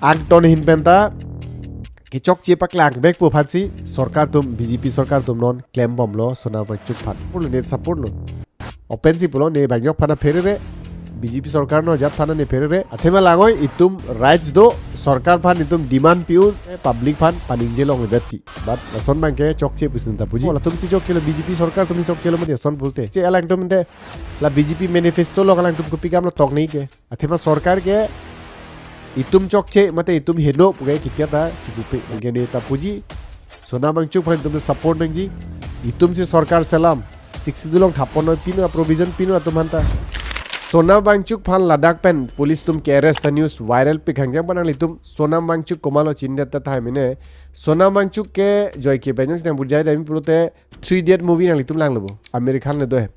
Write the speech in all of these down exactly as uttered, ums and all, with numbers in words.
angton ahin pen ta kechokche paklang vekpo aphansi sorkar atum, B J P sorkar atum non klembomlo Sonam Wangchuk aphan. Pulo ne support lo. Open si pulo, ne bangyok aphan apherere, B J P sorkar no ajat aphan ne pherere. Athema langnon, itum rights do, sorkar aphan itum demand pi-un, eh, public aphan paningje longledet ti. But lason abang ke chokche pusi neta puji. Oh, latum si chokchelo, B J P sorkar atum si chokchelo mati ason pulote. Che alangtum ente la B J P manifesto along alangtum kopi kam lo tok nei ke. Athema sorkar ke itum chokche mate itum heno pu ke kikia ta chipupe. Anke neta puji, Sonam Wangchuk aphan itum support nangji. Itum si sorkar selam. Sixth Schedule along thap ponnon pinu, provision pinu atum aphan ta. Sonam Wangchuk aphan ladak pen police atum ke-arrest ta news viral pik hangjang pen nanglitum Sonam Wangchuk komatlo chindet ta thai mene. Sonam Wangchuk ke joike pen jongsi nang burjai dami pulote Three Idiot movie nanglitum langlo bo. Aamir Khan le do he.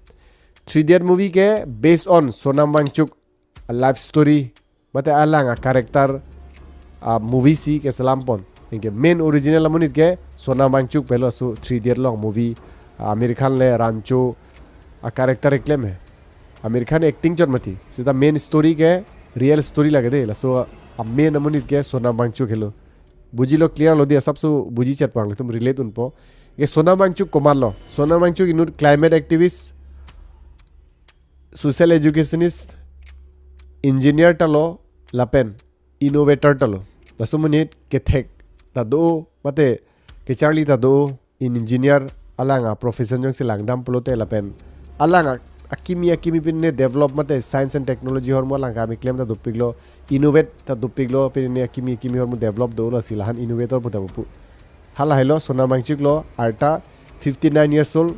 Three Idiot movie ke based on Sonam Wangchuk a life story, mate alang a character, a movie si keselam pon. Anke main original amonit ke Sonam Wangchuk pen lo, laso Three Idiot along movie, a Aamir Khan le Rancho a character keklem he. Aamir Khan acting chot mati. Seta main story ke real story lake de. Laso a main amonit ke Sonam Wangchuk helo. Bujilo, clear lo di, asapso buji chet pang, itum relate unpo. Ke Sonam Wangchuk komatlo. Sonam Wangchuk inut climate activist, social educationist, engineer ta lo, lapen innovator ta lo. Laso amonit kethek ta do, mate kecharli ta do, in engineer alang a profession jongsi langdam pulote lapen alang a akimi akimi pine develop mate science and technology ahormu alang akam keklem ta dopiklo, innovate ta dopiklo, pine akimi akimi ahormu develop dolo si lahan innovator puta pu. Hala helo Sonam Wangchuk lo, arta fifty nine years old,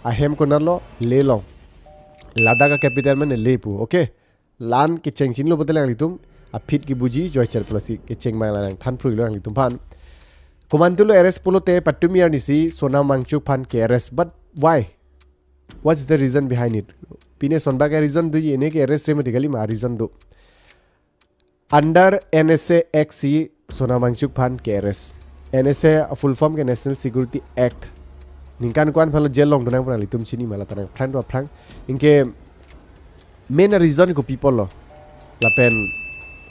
ahem konatlo, Leh along. Ladakh a capital mane Leh pu, okay? La-an kecheng chinilo pulote nanglitum aphi ke buji, joicher pulosi kecheng mang lang than phruilo nanglitum aphan. Komantulo arrest pulote patumi arnisi Sonam Wangchuk aphan ke-arrest. But why? What's the reason behind it? Pine son abang ke reason do, ene ke-arrest re mati kali ma, reason do. Under N S A Act si Sonam Wangchuk aphan ke-arrest. N S A full form ke National Security Act. Ningkan ko-an aphan lo jail along donang pu nanglitum chini ma, la ta nangphrang do aphrang. Anke main reason kopi apotlo? Lapen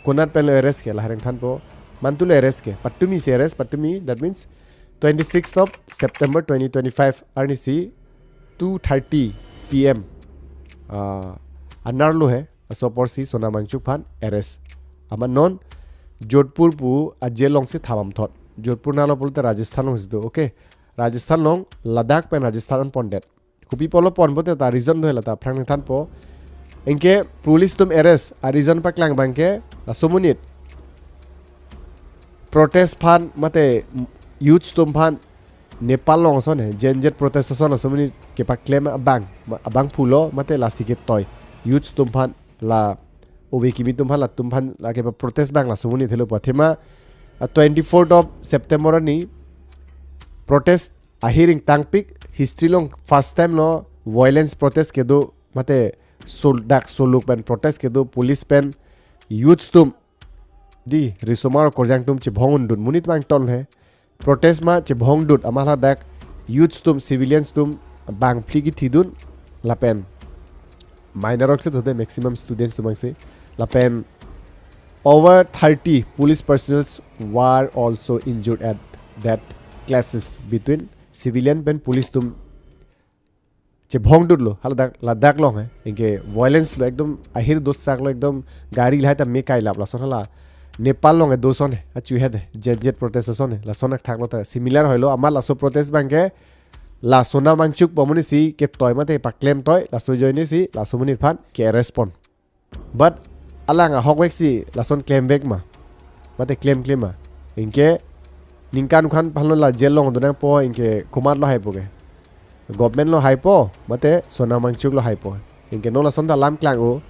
konat pen lo arrest ke, lahai nangthanpo. Mantu lo arrest ke, patumi si arrest, patumi, that means twenty-sixth of September twenty twenty-five arnisi two thirty P M, ah, anerlo he, laso apor si Sonam Wangchuk aphan arrest. Amat non Jodhpur pu a jail alongsi thap-am thot. Jodhpur nalo pulote Rajasthan alongsi do, okay? Rajasthan along, Ladakh pen Rajasthan an pondet. Kopi apotlo pon pulote ta reason do he, la ta aphrang nangthanpo. Anke police atum arrest a reason paklang abang ke laso amonit protest aphan mate youths atum aphan Nepal along ason he, Gen Z protest ason, laso amonit kepaklem abang, ma-, abangphu lo mate lasi ketoi youths atum aphan, la ove kimi atum aphan, latum aphan la kepa-protest abang laso amonit helo pu. Athema a twenty-fourth of September arni protest ahir ingtangpik, history along first time lo violence protest kedo, mate sol-, dak soluk pen protest kedo, police pen youths atum, di risomar korjang atum chebhong undun, monit abang ton he. Protest ma chebhong dut, amat ladak youths atum, civilians atum bangphli kethidun, lapen minor ok se thote, maximum students atum abang se. Lapen over thirty police personnels were also injured at that clashes between civilian pen police atum. Chebhong dut lo, hala dak, ladak along he, anke violence lo, ekdom ahir dosak lo, ekdom gari lahai ta me kailap lason, hala Nepal along kedo ason he, achu he de, Gen Z protest ason he, lason akthak lo ta similar hoilo, amat laso protest abang ke la Sonam Wangchuk pu amonit si ketoi mate paklem toi, laso ajoine si laso amonit aphan ke-arrest pon. But alang ahokvek si lason klemvek ma, mate klemkle ma? Anke ningkan ko-an aphan lo la jail along donangpo, anke komatlo haipo ke? Government lo haipo, mate Sonam Wangchuk lo haipo? Anke non lason ta alam klang-o,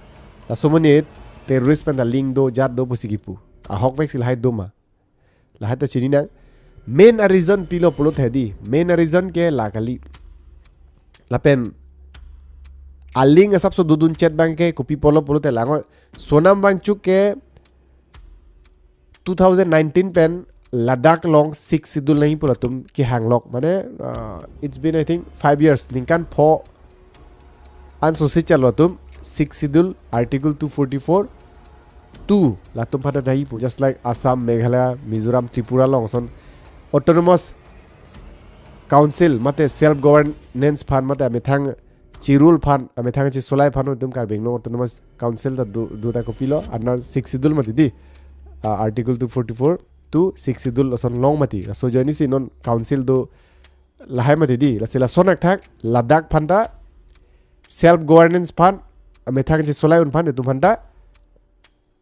laso amonit terrorist pen ta link do, jat do pusi kipu. Ahokvek si lahai do ma? Lahai ta chini nang. Main a reason pilo pulote di, main a reason ke la kali. Lapen a link asapso dodun chet abang ke kopi apotlo pulote langnon, Sonam Wangchuk ke two thousand nineteen pen Ladakh along Sixth Schedule nangji pu latum kehang lok, mane, uh, it's been, I think, five years, ningkan pho an sosi chalo atum Sixth Schedule Article two forty-four two latum aphan ta nangji pu, just like Assam, Meghalaya, Mizoram, Tripura along ason autonomous council mate self governance aphan mate amethang chirul aphan, amethang chisolai aphan itum Karbi Anglong Autonomous Council ta do, do ta kopilo under sixth schedule mati di, ah, article two forty-four to sixth schedule ason along mati. Laso ajoine si non council do lahai mati di. Lasi lason athak Ladakh aphan ta self governance aphan, amethang chisolai un aphan itum aphan ta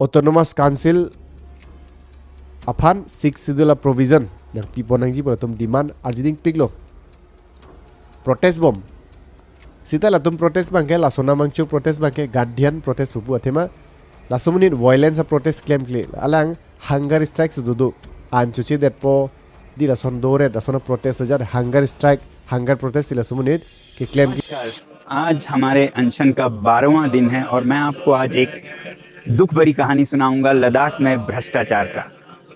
Autonomous Council aphan sixth schedule a provision nangpipon nangji pu latum demand arjiding piklo. Protest bom. Sita latum protest abangke, laso namangcho protest abangke, Gandhian protest pupu athema. Laso amonit violence a protest klemkle. Alang hunger strike si dodo. An chochedetpo, di lason doret, lason a protest ajat, hunger strike, hunger protest si laso amonit keklem. आज हमारे अनशन का बारहवाँ दिन है और मैं आपको आज एक दुख भरी कहानी सुनाऊंगा लद्दाख में भ्रष्टाचार का।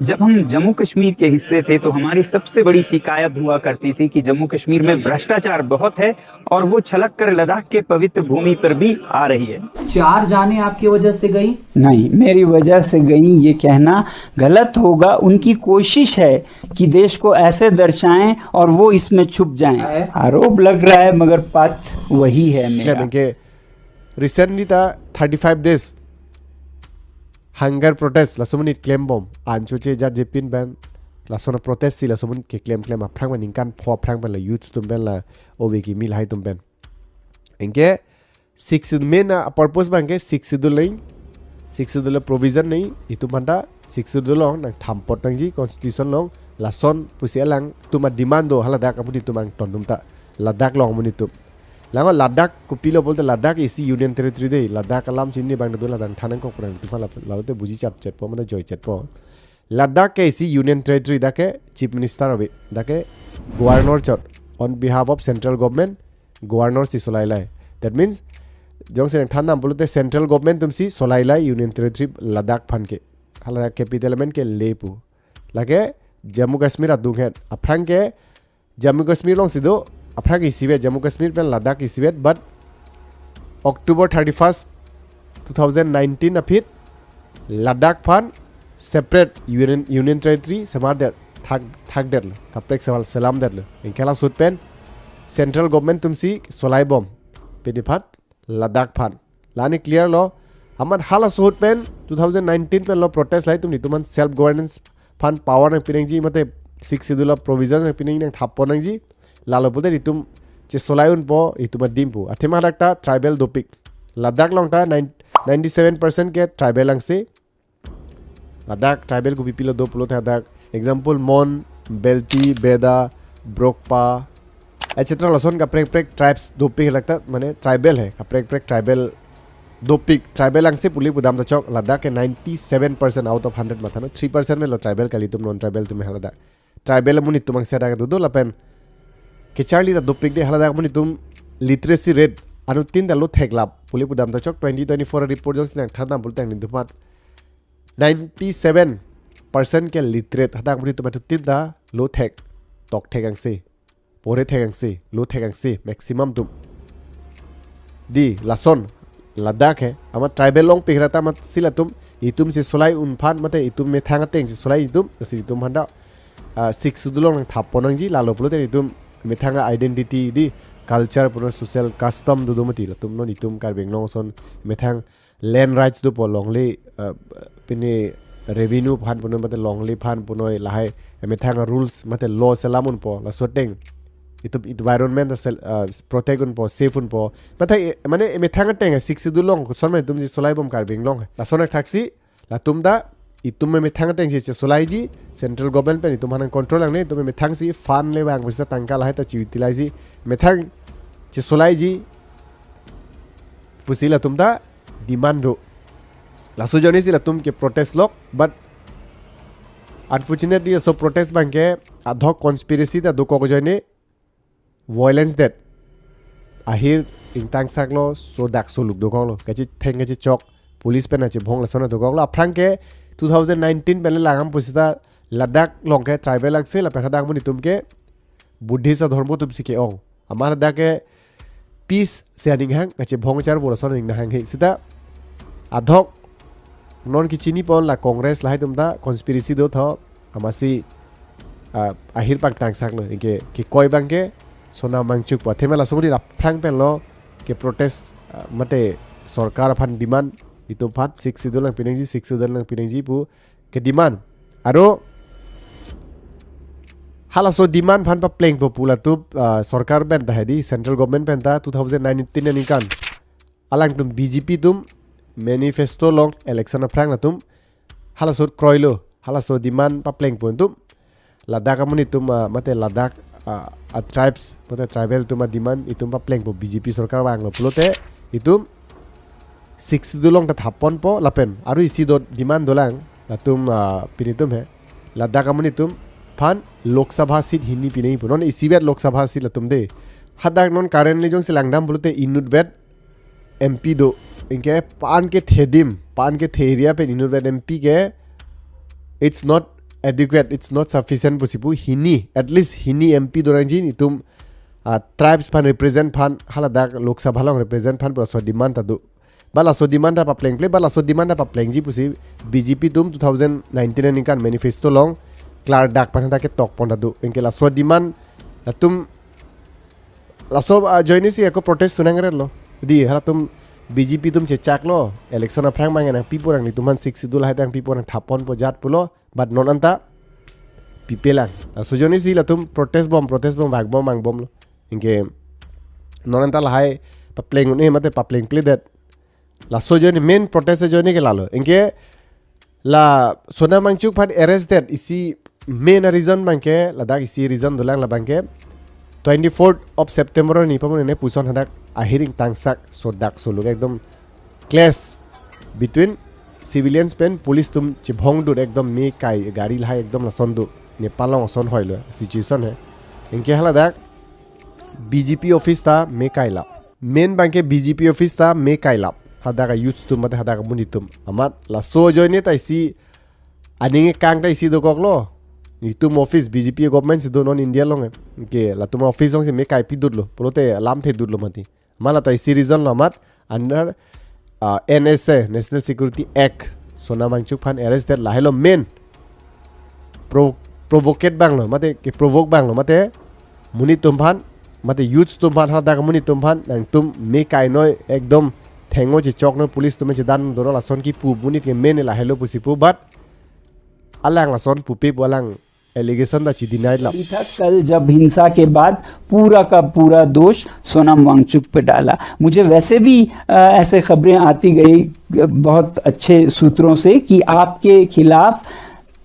जब हम जम्मू कश्मीर के हिस्से थे तो हमारी सबसे बड़ी शिकायत हुआ करती थी कि जम्मू कश्मीर में भ्रष्टाचार बहुत है और वो छलक कर लद्दाख के पवित्र भूमि पर भी आ रही है। चार जानें आपकी वजह से गई। नहीं, मेरी वजह से गई, ये कहना गलत होगा। उनकी कोशिश है कि देश को ऐसे दर्शाएं और वो इसमें छुप जाएं। आरोप लग रहा है, मगर पथ वही है मेरा। Klem ke recently ta thirty-five days hunger protest laso amonit klem bom, an chochejat jepin pen lason a protest si laso amonit keklem klem aphrang pen, ningkan pho aphrang pen la youth atum pen, la ove kimi lahai atum pen. Anke sixth schedule, main a purpose abangke sixth schedule nangji, sixth schedule a provision nangji, itum aphan ta sixth schedule along nangthampot nangji, constitution along lason pusi alangtum a demand do, ha Ladakh amonit atum angton atum ta, Ladakh along amonit atum. Lang Ladakh kopilo pulote Ladakh isi union territory de, Ladakh alam chini abang do, ladak than nangkok pran itum aphan lalo te buji chapchetpo mane joichetpo. Ladakh ke isi union territory, dak ke chief minister ave, dak ke governor chot, on behalf of central government governor si solai lai. That means jongsi nangthan nam pulote central government atum si solai lai union territory Ladakh aphan ke. Ha Ladakh capital amen ke Leh pu. Lake Jammu Kashmir adung het. Aphrang ke Jammu Kashmir along si do, aphrang isivet, Jammu Kashmir pen Ladakh isivet, but October thirty-first, two thousand nineteen aphi Ladakh aphan separate union, union territory semar det, thak, thak detlo, kaprek sewal selam detlo. Anke laso ahut pen central government atum si solai bom pini aphan Ladakh aphan. La-an ke clear lo. Amat halaso ahut pen two thousand nineteen pen lo protest lahai atum, netum aphan self governance aphan power nangpi nangji mate sixth schedule a provision nangpi nangji, nangthappon nangji. Lalo pulote netum chesolai unpo, netum adim pu. Athema dak ta tribal dopik. Ladakh along ta nine, ninety-seven percent ke tribal angse. Ladak tribal kopi pilo do pulote dak, example, Mon, Belti, Beda, Brokpa, et cetera. Lason kaprek prek tribes dopik, dak ta mane tribal hai, kaprek prek tribal dopik, tribal angse pu le pudam ta chok. Ladak ke ninety-seven percent out of hundred matha, no, three percent me lo tribal kali atum, non tribal atum he ladak. Tribal amonit atum angse dak do do lapen kecharli ta dopik de. Ha ladak amonit atum literacy rate anuttin ta lo theklap pu le pudam ta chok. Twenty twenty-four report jongsi nangthan nam pulote netum aphan ninety-seven percent ke literate, hadak amonit atum anuttin ta lo thek, tok thek angse, pore thek angse, lo thek angse maximum atum. Di lason Ladakh he, amat tribal along pik ra ta amat si latum, netum chesolai un aphan mate netum methang ateng chesolai netum, si netum aphan ta, ah, sixth schedule along nangthappon nangji. Lalo pulote netum methang a identity, di culture puno, social custom do do mati, latum non netum Karbi Anglong ason methang land rights dopo, longle, ah, pini revenue aphan puno mate longle aphan puno lahai methang rules mate law selam unpo, laso ateng netum environment sel-, ah, protect unpo, safe unpo. Mate, mane methang ateng sixth schedule along koson mane netum chesolai bom Karbi Anglong. Lason athak si latum ta netum methang ateng si chesolaiji, central government pen netum aphan control nangne, netum methang si fund le vang pusi ta tangka lahai ta che-utilize ji, methang chesolaiji pusi latum ta demand do. Laso ajoine si latum ke protest lok, but unfortunately laso protest abangke adhoc conspiracy ta dokok ajoine violence det. Ahir ingtang saklo, sodak soluk dokoklo, kachetheng kachechok, police pen achebhong lason dokoklo. Aphrang ke two thousand nineteen pen le langdam pusi ta Ladakh along ke tribal angse lapen hadak amonit atum ke Buddhist adhormo atum si ke-ong. Amat hadak ke peace si aning hang, kachebhong char bo lason aning hang he. Sita adhoc Non kechini pon la Congress lahai atum ta conspiracy do tho, amatsi, ah, ahir pangtang saklo, anke kekoi abangke Sonam Wangchuk pu. Athema laso amonit aphrang pen lo ke protest, ah, mate sorkar aphan demand, itum aphan Sixth Schedule nangpi nangji, Sixth Schedule nangpi nangji pu ke demand. Aro halaso demand aphan paplengpo pu latum, ah, sorkar pen ta hedi, central government pen ta two thousand nineteen aningkan alangtum B J P atum manifesto along election aphrang latum halaso kroilo, halaso demand paplengpo atum. Ladakh amonit atum, ah, mate Ladakh, ah, a tribes, mate tribal atum a demand itum paplengpo, B J P sorkar vanglo pulote itum Sixth Schedule along ta thapponpo lapen aro isi do demand dolang latum, ah, pini atum he. Ladakh amonit atum aphan Lok Sabha seat hini pi nangji pu. Non isivet Lok Sabha seat latum de. Hadak non currently jongsi langdam pulote inutvet M P do. Anke pan kethe adim, pan kethe area pen inutvet M P ke, it's not adequate, it's not sufficient pusi pu, hini, at least hini M P do nangji itum, ah, tribes aphan represent aphan, haladak Lok Sabha along represent aphan pu laso demand ta do. Ba laso demand ta paplengple, ba laso demand ta paplengji pusi B J P atum two thousand nineteen aningkan manifesto along klardak aphan ta ketok pon ta do. Anke laso demand latum laso, ah, ajoine si ako protest thu nangretlo. Di halatum B J P atum chechaklo, election aphrang abang nangpipo nang, netum aphan Sixth Schedule lahai ta nangpipo nang, thapponpo jat pulo, but non anta pipelang. Laso ajoine si latum protest bom, protest bom, vangbom, vangbomlo. Anke non anta lahai papleng un-e mate paplengpledet. Laso ajoine, main protest ajoine ke lalo. Anke la Sonam Wangchuk aphan arrest det isi main reason abangke, ladak isi reason dolang, labangke twenty-fourth of September arni pamone ne puson hadak ahir ingtangsak sodak solo ekdom clash between civilians pen police atum chebhong dut, ekdom me kai, gari lahai ekdom lason do, Nepal along ason hoilo situation he. Anke haladak B J P office ta me kailap. Main abangke B J P office ta me kailap. Hadak a youths atum mate hadak amonit atum. Amat laso ajoine ta isi aning kang ta isi dokoklo. Itum office, B J P government si do non India along he. Anke latum office along si me kaipidutlo. Pulote lamthe dutlo mati. Amat la ta isi reason lo amat under, ah, N S A, National Security Act, Sonam Wangchuk aphan arrest det, lahelo main pro-, provocate abanglo, mate ke provoke abanglo, mate monit atum aphan, mate youths atum aphan, hadak monit atum aphan, nangtum me kainoi, ekdom thengno chechoknoi, police atum chedan doro, lason kipu monit ke main lahelo pusi pu, but alang lason pupe pu alang allegation ta chi deny lap. था। कल जब हिंसा के बाद पूरा का पूरा दोष सोनम वांगचुक पे डाला। मुझे वैसे भी, अ, ऐसे खबरें आती गई, अ, बहुत अच्छे सूत्रों से कि आपके खिलाफ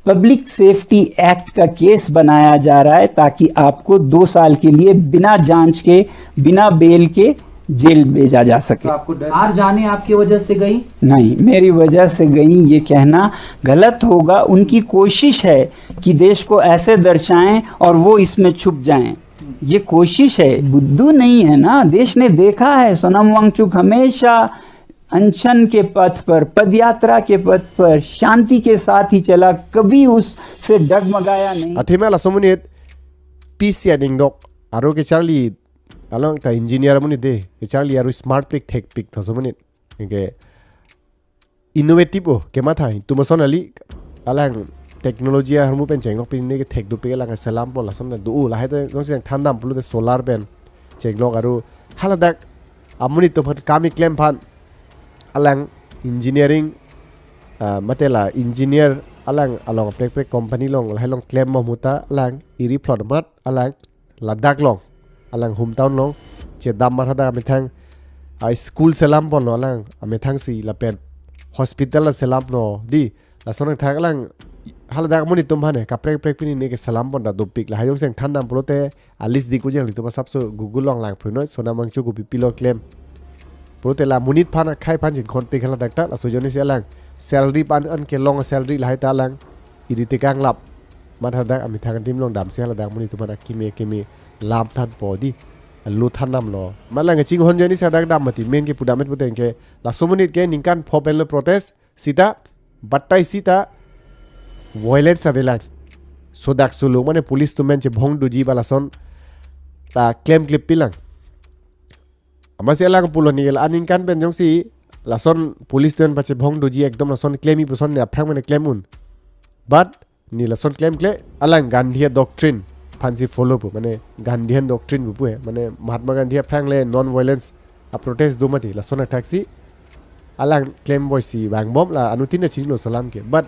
पब्लिक सेफ्टी एक्ट का केस बनाया जा रहा है, ताकि आपको दो साल के लिए बिना जांच के, बिना बेल के जेल भेजा जा सके। तो आपको डर, चार जानें आपकी वजह से गई? नहीं, मेरी वजह से गई, ये कहना गलत होगा। उनकी कोशिश है कि देश को ऐसे दर्शाएं और वो इसमें छुप जाएं। ये कोशिश है, बुद्धू नहीं है ना। देश ने देखा है, सोनम वांगचुक हमेशा अनशन के पथ पर, पदयात्रा के पथ पर शांति के साथ ही चला, कभी उससे डगमगाया नहीं। Athema laso monit P C aning dok, aro kecharli along ta engineer monit de, kecharli aro smart pik, thek pik tho laso monit. Anke innovative o, kematha, itum ason kali, alang technology ahormu pen chenglok pine kethek dopik, alang selam pon lason do, lahai ta jongsi thandam pulote solar pen chenglok, aro haladak amonit atum aphan kam keklem aphan alang engineering, ah, mate la engineer alang along prek prek company along lahai along klem mo muta alang iri plot mat alang Ladakh along, alang hometown along chedam amat hadak amethang, ah, school selam ponlo alang amethang si, lapen hospital ta selamlo di. Lason thak alang haladak monit atum aphan he kaprek prek pine keselam pon ta dopik, lahai jongsi thandam pulote alis di kujang, itum asapso Google along lang phrinoi, Sonam Wangchuk kopi pilo klem. Pulote la monit aphan akhai aphan chinghon pik haladak ta, laso ajoine si alang salary aphan an kelong salary lahai ta alang iri tekang lap. Mat hadak amethang adim along damsi haladak monit atum aphan akimi akimi lam thanpo di. Alo thandamlo. Mat alang chinghon ajoine si hadak dam mati, main ke pudam et puteng ke laso monit ke ningkan pho pen lo protest, sita batai sita violence avelang. Sodak solo mane police atum pen chebhong doji ba lason ta klem klip pilang. Amatsi alang pulo ni la aningkan pen jongsi Lason police atum pachebhong doji ekdom lason klem-i puson ne aphrang mane klem un. But ne lason klemkle, alang Gandhi doctrine aphansi follow pu, mane Gandhian doctrine pu pu he, mane Mahatma Gandhi aphrang le non-violence a-protest do mati, lason athaksi alang klem boisi vangbom, la anuttin ta chinilo alam ke. But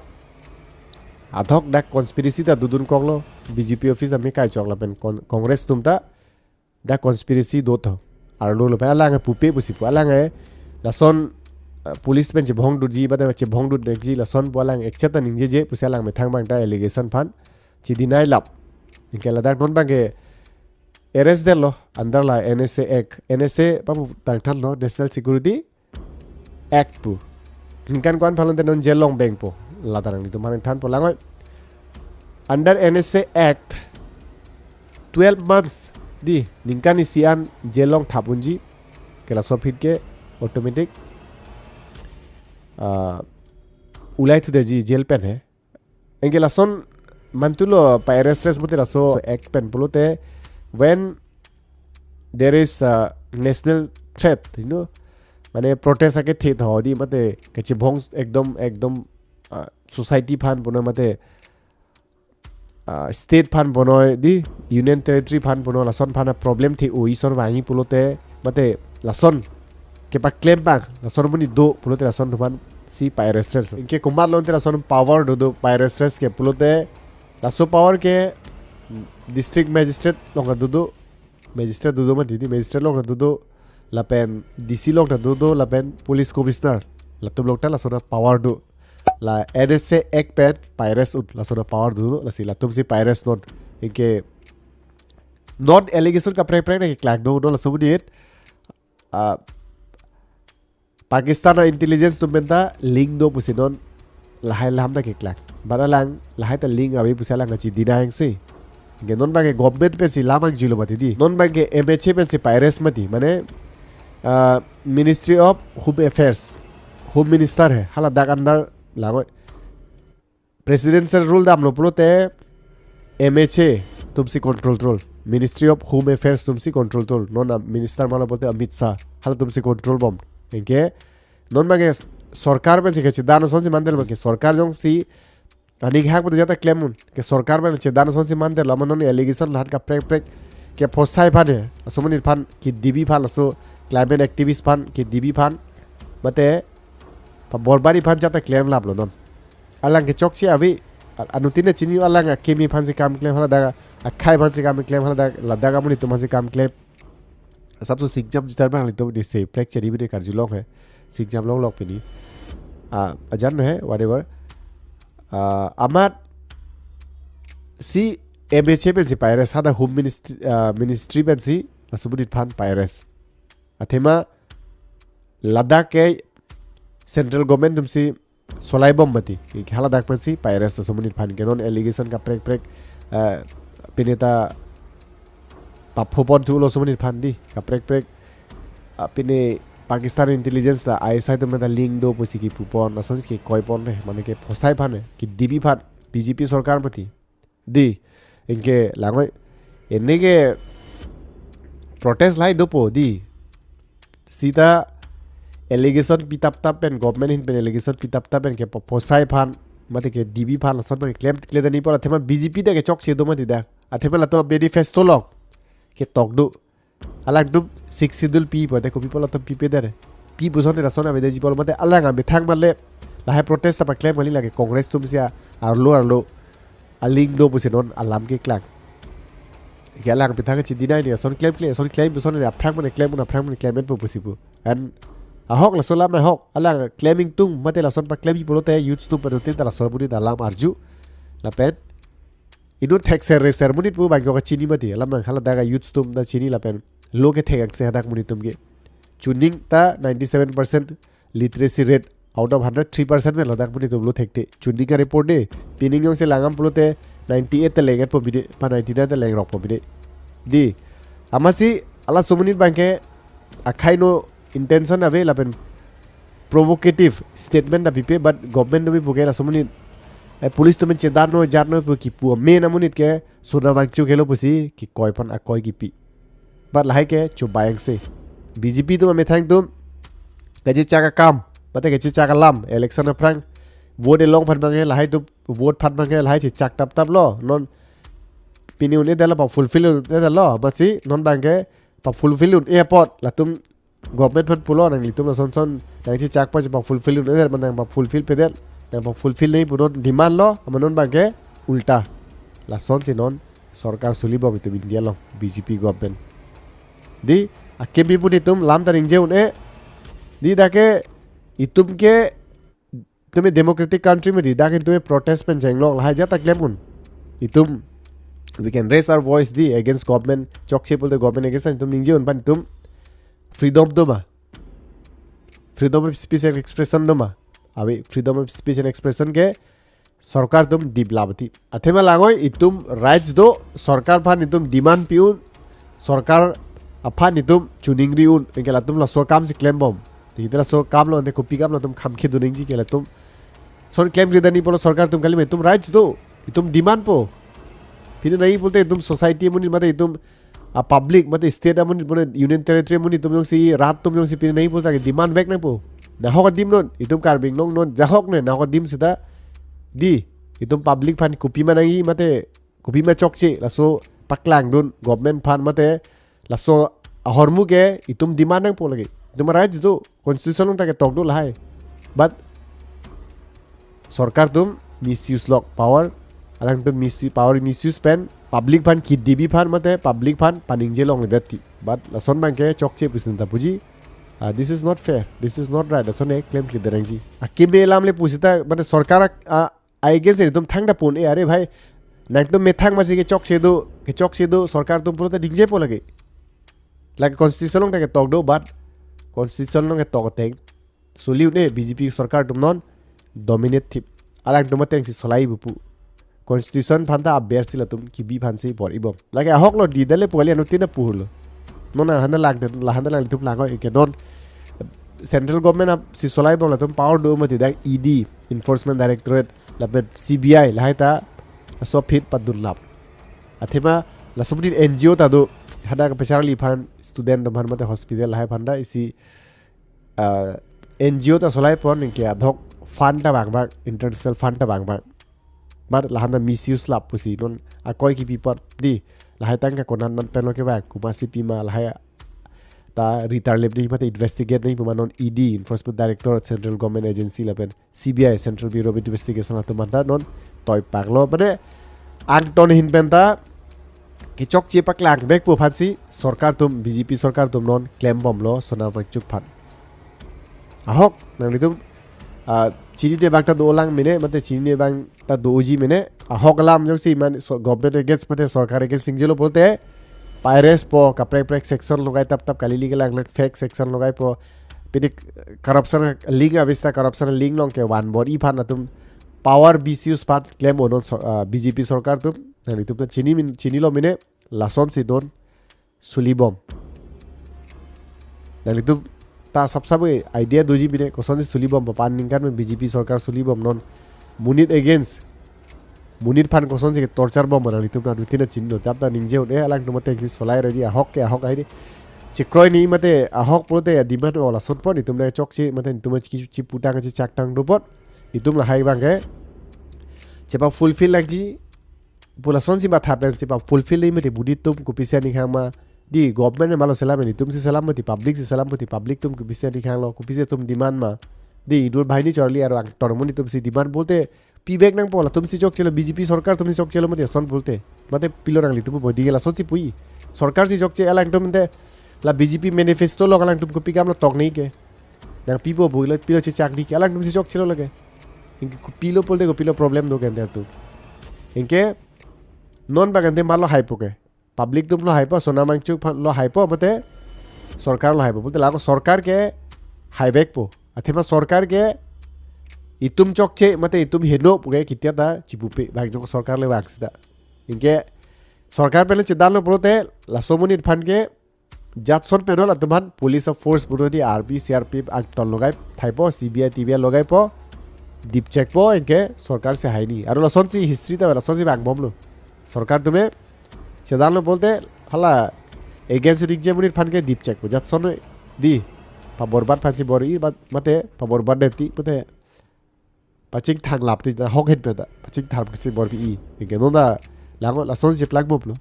adhok dak conspiracy ta dodun koklo, B J P office ami kaichok lapen con-, Congress atum ta dak conspiracy do tho. Arlo lo pen alang pupe pusi pu, alang lason, eh, police pen chebhong doji, bata chebhong dodunji lason pu alang ekchet ta ningjeje pusi alang methang abang ta allegation aphan chi deny lap. Anke ladak non abang ke arrest detlo under la N S A Act, N S A papu tangthanlo, National Security Act pu. Ningkan ko-an aphan lote non jail along bengpo. Ladak nanglitum aphan thanpo langoi. Under N S A Act, twelve months, dei, ningkan isi an jail along thap unji. Ke laso aphi ke automatic, ah, ulai thudeji jail pen he. Anke lason mantulo pa-arrest arrest mati laso act pen pulote, when there is a national threat, you know, mane protest akethe tho dei, mate kachebhong ekdom, ekdom, ah, society aphan punon mate, ah, state aphan punon dei, union territory aphan punon, lason aphan problem the-o ison vangji pulote, mate lason kepaklem abang, lason amonit do pulote lason atum aphansi pa-arrest arrest. Anke komat along te lason power dodo pa-arrest arrest ke pulote, laso power ke district magistrate along ta dodo, magistrate dodo mati dei, magistrate along ta dodo, lapen D C along ta dodo, lapen police commissioner, latum along ta lason apower do. La N S A Act pen pa-arrest un, lason apower dodo, lasi latumsi pa-arrest non. Anke non allegation kaprek prek nangkeklang do, non laso amonit, ah, Pakistan a-intelligence atum pen ta link do pusi non lahai alam ta keklang. But alang lahai ta link ave pusi alang kachi deny angse. Anke non abang ke government pensi alam angjuilo mati dei. Non abang ke M H A pensi pa-arrest mati, mane, ah, Ministry of Home Affairs, Home Minister he, haladak under langoi. Presidential rule damlo pulote M H A atumsi control thrul, Ministry of Home Affairs atumsi control thrul. Non a-minister malo pulote Amit Shah, halatumsi control bom. Anke non abang ke s-, sorkar pensi kachedan asonsi mandetlo, ke sorkar jongsi aning hak pulote jata klem un, ke sorkar pen chedan asonsi mandetlo, amat non allegation lahat kaprek prek ke phosai aphan he, aso amonit aphan, ke D B aphan, laso climate activist aphan, ke D B aphan, mate pa Borbari aphan jata klem laplo non. Alang ke chokche ave, a-, anuttin ta chini, alang akimi aphansi kam klem, haladak akhai aphansi kam klem, haladak, ladak amonit atum aphansi kam klem. Asapso singjam jutar bang litum dei, se prek cheri bine karjulong he. Singjam longlok pini. Ah, ajan he, whatever. Ah, amatsi M H A pensi pa-arrest, hadak Home Ministry, ah, Ministry pensi laso amonit aphan pa-arrest. Athema ladak ke central government atumsi solai bom mati. Ke haladak pensi pa-arrest laso amonit aphan, ke non allegation kaprek prek, eh, pine ta paphopon thulo laso amonit aphan dei, kaprek prek, ah, pine Pakistan intelligence ta I S I atum ta link do pusi kepupon, asonsi kekoipon he, mane ke phosai aphan he, ke D B aphan, B J P sorkar mati. Dei, anke langoi, anke protest lahai dopo dei. Seta allegation pitap tap pen, government ahin pen allegation pitap tap pen ke pho-, phosai aphan, mate ke D B aphan, lason abang ke klemkle dani apot, athema B J P ta ke chokche do mati dak. Athema latum manifesto along ketok do. Alangtum Sixth Schedule pi pu, ante kopi apot latum pipe dare. Pi puson te lason avedeji apot mate alang amethang male lahai protest ta paklem kali, lake Congress atumsi a-, arlo arlo a-link do pusi non alam keklang. Ke alang amethang kachi deny dei, ason klemkle, ason klem puson dei, aphrang mane klem un, aphrang mane klem-etpo pusi pu. And ahok laso alam ahok, alang klem ingtung mate lason paklemji pulote youth atum pen atum ta lason amonit alam arju. Lapen inut thekser reser amonit pu abang ke kachini mati, alam abang haladak a-youth atum ta chini lapen lo kethek angse hadak amonit atum ke. Chuning ta ninety-seven percent literacy rate out of hundred, three percent pen lo dak amonit atum lo thekthe. Chuning a-report dei, pining jongsi langdam pulote ninety-eight ta leng-etpo bine, pa ninety-nine ta lengrokpo bine. Dei, amatsi halaso amonit abang ke akhai no intention ave lapen provocative statement ta pipe, but government atum pu ke laso amonit, eh, police atum pen chedan noi, jar noi pu kipu amen amonit ke sona vangchuk helo pusi kekoipon akoi kipi. But lahai ke chubai angse. B J P atum amethang atum Kachechak akam, mate kachechak alam, election aphrang vote elong aphan abangke lahai atum, vote aphan abangke lahai chechak taptaplo. Non pini un-edetlo, pa fulfill un-edetlo, amatsi non abangke pa fulfill un-e apot latum government aphan pulo, nanglitum lason son nangchechak apot pa fulfill un-edet, mane nang pa fulfill pedet, nang pa fulfill nangji pu non demandlo, amat non abangke ulta. Lasonsi non sorkar solibom itum India along B J P government. Dei, akimi pu netum lam ta ningje un-e. Dei, dak ke itum ke, itum ke democratic country mati, dak ke itum ke protest pen chenglok lahai ajat ta klem un. Itum, we can raise our voice, dei, against government, chokche pulote government against, itum ningje un aphan itum freedom do ma? Freedom of speech and expression do ma? Ave, freedom of speech and expression ke sorkar atum dip labati. Athema langnon, itum rights do, sorkar aphan itum demand pi un, sorkar aphan itum choningri un, anke latum laso akamsi klembom. Dei, laso akamlo, ante kopi akamlo atum kham khedun nangji ke latum. Lason klemkledet nangji pulo sorkar atum kali ma, itum rights do, itum demandpo. Pini nangji pulote itum society amonit mate itum a public mate state amonit, mane union territory amonit atum jongsi, rat atum jongsi pini nangji pulote ke demand vek nangpo. Nahok adim non, itum Karbi Anglong non, jahok ne, nahok adim seta, dei, itum public aphan kopima nangji mate kopima chokche, laso paklangdun government aphan mate laso ahormu ke itum demand nangpo lake. Itum rights do, constitution along ta ketok do lahai. But sorkar atum misuse lok power, alangtum misuse, power misuse pen public aphan kidi pi aphan mate public aphan paningje longledet ti. But lason abangke chokche pusi neta puji. Ah, this is not fair. This is not right. Lason ke klemkledet nangji. Akimi alam le pusita, mane sorkar a, a, against itum thangta pon-e, are bhai, nangtum methang amatsi kechokche do, kechokche do, sorkar atum pulote ningjepo lake. Lake constitution along ta ketok do, but constitution along ketok ateng soli un-e, B J P sorkar atum non dominate thip. Alangtum atengsi solai bupu. Constitution aphan ta abersi latum kibi aphansi bor-ibom. Lake ahoklo, dei, dale pu kali, anuttin ta pulo. Non lahanta lang, lahanta lang itum langnon, anke non central government apsi solaibom, latum power do mati, dak E D, Enforcement Directorate, lapen C B I, lahai ta laso aphi padun lap. Athema laso amonit N G O ta do, hadak kepacharli aphan, student atum aphan mate hospital lahai aphan ta isi, ah, N G O ta solaipon, anke adhok fund ta vangbang, international fund ta vangbang. But lahanta misuse lap pusi non akoi kipi apot, dei, lahai tangka konatnat penlo kevang, komatsi pima lahai ta ritar lep nangji mate investigate nangji pu ma non E D, Enforcement Directorate, Central Government Agency lapen C B I, Central Bureau of Investigation atum aphan ta non toipaklo. Mane angton ahin pen ta kechokche paklang vekpo aphansi sorkar atum, B J P sorkar atum non klembomlo Sonam Wangchuk aphan. Ahok, nanglitum, ah, chinine abang ta dolang mene, mate chinine abang ta doji mene, ahok alam jongsi mane so, government against mate sorkar against ningjelo pulote, pa-arrest po, kaprek kaprek section logai taptap, kali lake lang lang fake section logaipo. Pini corruption link ave seta, corruption link along kevan bor-i aphan, latum power misuse aphan klem un-e non so, ah, B J P sorkar atum. Nanglitum ta chini mene, chinilo mene, lasonsi non solibom. Nanglitum ta sap sap ke idea doji mene, kosonsi solibom, papan aningkan pen B J P sorkar solibom non. Monit against, monit aphan kosonsi torture bom, nanglitum ta anuttin ta chinilo, tap ta ningje un-e, alangtum atengsi solai reji, ahok ke ahok aidi. Chekroi nangji mate ahok pulote demand o, lasonpon itum nangchokche mate itum chi, chiputang chichaktang dopon. Itum lahai abangke chepa fulfill nangji pu lasonsi matha pensi pa fulfill nangji mati, monit atum kopisi aning hang ma? Dei, government malo selam, itumsi selam mati, publicsi selam mati, public atum kopisi aning hanglo, kopisi atum demand ma? Dei, idur banghini charli arong angton amonit atumsi demand pulote pivek nangpo, latumsi chokchelo, B J P sorkar atumsi chokchelo mati, lason pulote. Mate pilo nanglitum pu bodi ke lasonsi puji. Sorkarsi chokche, alangtum ante la B J P manifesto along alangtum kopi akamlo tok nangji ke? Nangpipo pu, la pilo chechak nangji ke, alangtumsi chokchelo lake. Anke kopilo pulote kopilo problem do ke ante atum. Anke non abang ante malo haipo ke? Public atumlo haipo, Sonam Wangchuk aphanlo haipo, mate sorkarlo haipo? Pulote lako sorkar ke haivekpo. Athema sorkar ke itum chokche mate itum heno puke ketia ta chipupe, bang jong sorkar le vang seta. Anke sorkar pen le chedanlo pulote laso amonit aphan ke jatson penol atum aphan police of force puno di, R P, C R P F angton logai thaipo, C B I, T B I logaipo, dipchekpo, anke sorkarsi hai nangji. Aro lasonsi history ta lasonsi vangbomlo. Sorkar atum chedanlo pulote hala against ningje amonit aphan ke dipchekpo, jatson dei. paborbat aphansi bor-i, bat mate paborbatdet ti pute pachingthang lap ti ta hok hin pe ta pachingthang si bor-i. Anke non ta lang-o, lasonsi plak bom lo.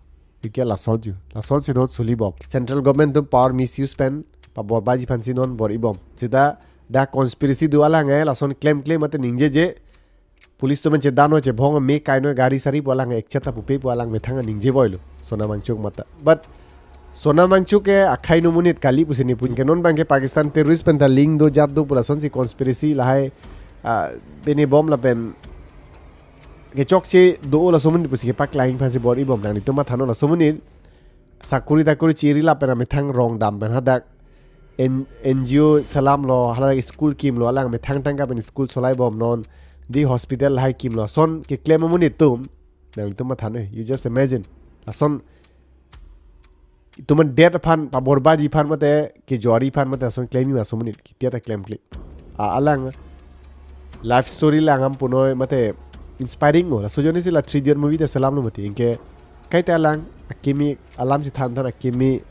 Anke lason ju, lasonsi non suli bom. Central government atum power misuse pen paborbatji aphansi non bor-i bom. Seta dak conspiracy do alang eh, lason klemkle mate ningjeje. Police atum chedon-o, chebhong, me kaino, gari sari pu alang, ekcheta pupe pu alang methang ningje voilo Sonam Wangchuk mata. But Sonam Wangchuk ke akhai no monit kali pusi ne puji ke non abang ke Pakistan terrorist pen ta link do, jat do pu lasonsi conspiracy lahai, ah, bini bom lapen kechokche do laso monit pusi kepaklang aphansi bor-i bom. Nanglitum matha non, laso monit sakuri takuri chiri lapen amethang rong dam pen hadak N-, N G O selam lo, hadak school kim lo, alang methang tangka pen school solai bom non, di hospital lahai kim lo, lason keklem amonit atum, nanglitum matha non, you just imagine. Lason itum an det aphan, paborbatji aphan mate, kejori aphan mate, lason klemji ma laso monit, ketia ta klemkle. A, alang life story lang am punoi mate inspiring o. Laso ajoine si la Three Idiot movie ta selam lo mati. Anke kaita alang akimi alamsi thanthan, akimi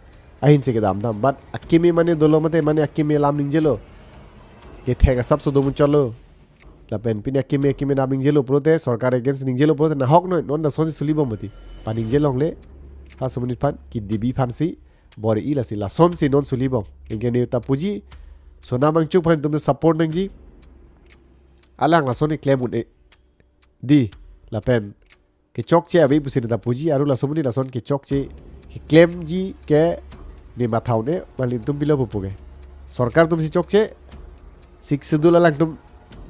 ahinsi kedamdam. But akimi mane dolo mate, mane akimi alam ningjelo. Kethek asapso do muchotlo. Lapen pini akimi, akimi alam ningjelo pulote, sorkar against ningjelo pulote nahok noi, non lasonsi suli bom mati. Paningje longle, halaso monit aphan, kidip aphansi bor-i, lasi lasonsi non suli bom. Anke ne ta puji, Sonam Wangchuk aphan itum ta support nangji. Alang lason keklem un-e, di, lapen kechokche ave pusi ne ta puji, aru laso monit lason kechokche keklemji ke ne matha un-e, mali atum pilo pupu ke. Sorkar atumsi chokche, Sixth Schedule alangtum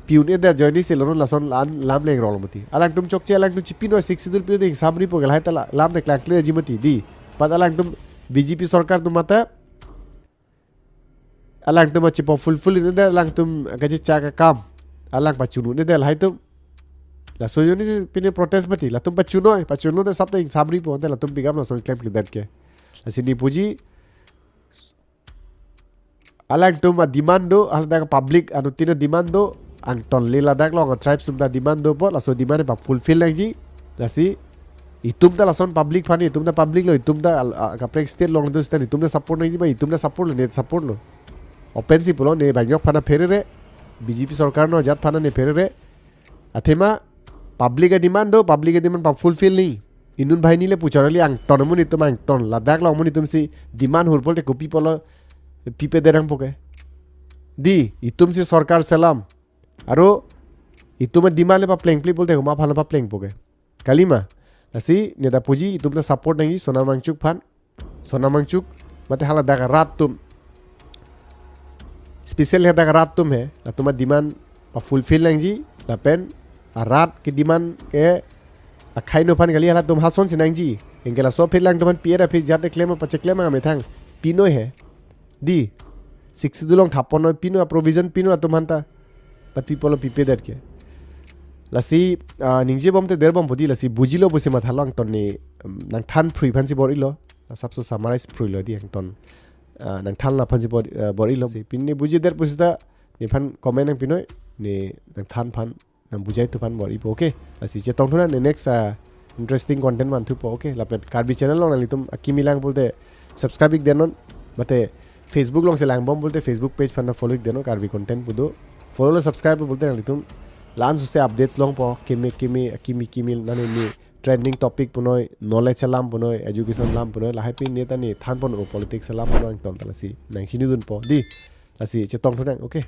pi un-edet ajoine si lo non lason lam, lam lengrong lo mati. Alangtum chokche, alangtum chipinoi, Sixth Schedule pilo ding samri po ke lahai ta la-, lam ta klangkleji mati di. But alangtum B J P sorkar atum mata alangtum achipo fulfill un-edet, alangtum kachichak akam alang pachun un-edet lahai atum. Laso ajoine si pini protest mati, latum pachunoi, pachunoi ta sap ta ing samri po, ante latum pigam lason klemkledet ke. Lasi ne puji, alangtum ademand do, haladak public anuttin ademand do, angton le ladak along a-tribes atum ta ademand do apot, laso ademand pa-fulfill nangji. Lasi itum ta lason public aphan, itum ta public lo, itum ta al-, a, kaprek state along do stand, itum ta support nangji ma, itum ta support lo, ne support lo. Open si pulo, ne bangjok aphan apherere, B J P sorkar no ajat aphan ne pherere. Athema public ademand do, public ademand pa-fulfill nangji. Inut banghini le puchor kali, angton amonit atum angton, ladak along amonit atumsi demand hur pulote kopi pulo pipedet nangpo ke. Di, itumsi sorkar selam. Aru itum ademand le paplengple pulote komat aphan paplengpo ke. Kalima. Lasi ne ta puji, itum ta support nangji Sonam Wangchuk aphan. Sonam Wangchuk mate haladak arat atum, special hadak arat atum he, latum ademand pa-fulfill nangji, lapen arat kedemand ke akhai no aphan kali, halatum hasonsi nangji. Anke laso aphi alangtum aphan pi-et aphi jat keklem pacheklem amethang pinoi he. Di, Sixth Schedule along thap ponnoi, pinoi, provision pinoi latum aphanta. But pi pulo pipedet ke. Lasi, ah, ningje bom te der bompo di, lasi bujilo pusi mathalo, angton ne, um, nangthan phrui aphansi bor-ilo. Asapso summarize phruilo di angton, ah, nangthan la aphansi bor, ah, bor-ilo. Si pini bujidet pusita nephan comment nangpinoi, ne nangthan aphan, nangbujaithu aphan bor-ipo, okay. Lasi chetongthu nang ne next, ah, interesting content vanthupo, okay. Lapen Karbi channel along nanglitum akimi lang pulote subscribe ik denon, mate Facebook alongsi lang bom pulote Facebook page aphan follow ik denon, Karbi content pu do. Follow lo, subscribe lo pulote nanglitum la-an suse updates longpo, kimi kimi, kimi kimi, nani ne trending topic punoi, knowledge alam punoi, education alam punoi, lahai pen ne ta ne than pon o, politics alam punoi, angton ta lasi nangchinidunpo di. Lasi chetongthu nang, okay.